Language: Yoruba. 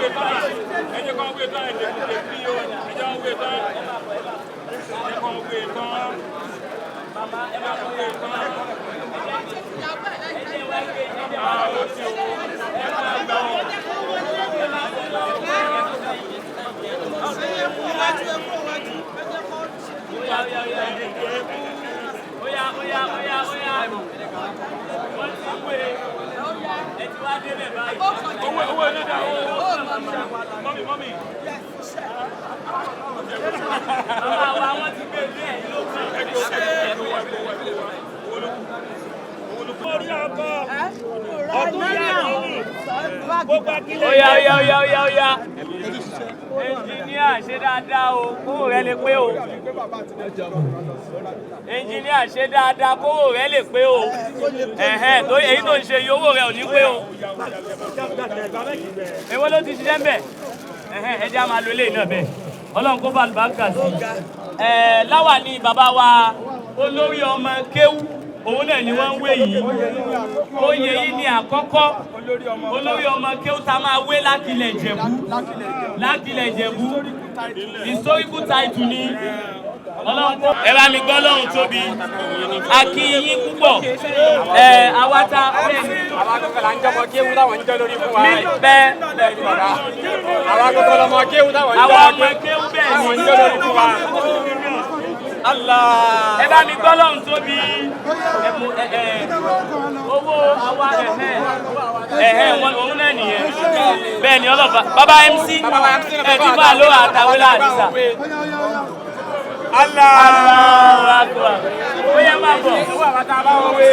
Wé tán, ẹ jẹ́ kó wé tán, ẹ jẹ́ kó fi o, ẹ jẹ́ kó wé tán, ẹ jẹ́ kó wé tán, ẹ jẹ́ kó wé tán. Ah, ó ti o, ẹ máa gbọ́. Oya, oya, oya. Oya, oya, oya, oya. Wọ́n ti wé. Ẹ ti wá débẹ̀ báyìí. Owó owó iná dà, owó. Mummy, mummy. Bàbá wa, wọ́n ti gbé dé, ẹ̀yìn ló kàn. Orí ọkọ, ọdún yà nínú. Gbogbo akílẹ̀. Oya, oya, oya, oya, oya. Ẹnjìníà, ṣe dáadáa o, kówó rẹ lè pé o. Ẹnjìníà, ṣe dáadáa, kówó rẹ lè pé o. Ẹ̀hẹ́n, tó èyí tó ń ṣe yìí, owó rẹ ò ní pé o. Èwo ló ti ṣiṣẹ́ ń bẹ̀? Ẹ̀hẹ́n, ẹ jẹ́ á máa lo eléyìí náà bẹ́ẹ̀. Ọlọ́run kó bá àlùbáríkà sí. Ẹ̀ láwà ní bàbá wa olórí ọmọ kéwú, òun náà ni wọ́n ń wé yìí. Oyè yìí ni àkọ́kọ́ olórí ọmọ kéwú tá a máa wé látilẹ̀ Ìjẹ̀bú. Látilẹ̀ Ìjẹ̀bú. Historical title ni. Ọlọ́run kó. Ẹ bá mi gbọ́ lọ́hùn tóbi. A kí yín púpọ̀. Ẹ àwa ta Àwa akọ́kọ́ là ń jọmọ kéwú táwọn ń jọ lórí fún wa. Mi bẹ́ẹ̀. Bẹ́ẹ̀ ni bàbá. Àwa akọ́kọ́ lọmọ kéwú táwọn ń jọ Àwa ọmọ kéwú, bẹ́ẹ̀ táwọn ni. ń jọ lórí fún wa. Allah. Ẹ bá mi gbọ́ lọ́hùn tóbi. Ẹ mú ẹ ẹ owó àwa, ẹ̀hẹ́ ẹ̀hẹ́ wọn, òun náà nìyẹn. Bẹ́ẹ̀ ni ọlọ́ba bàbá MC ẹ ti bá a ló àtàwé láàdìsá. Allah. Allahu Akbar. Ó yẹ máa bọ̀. Owó àwọn tá a bá wọn wé.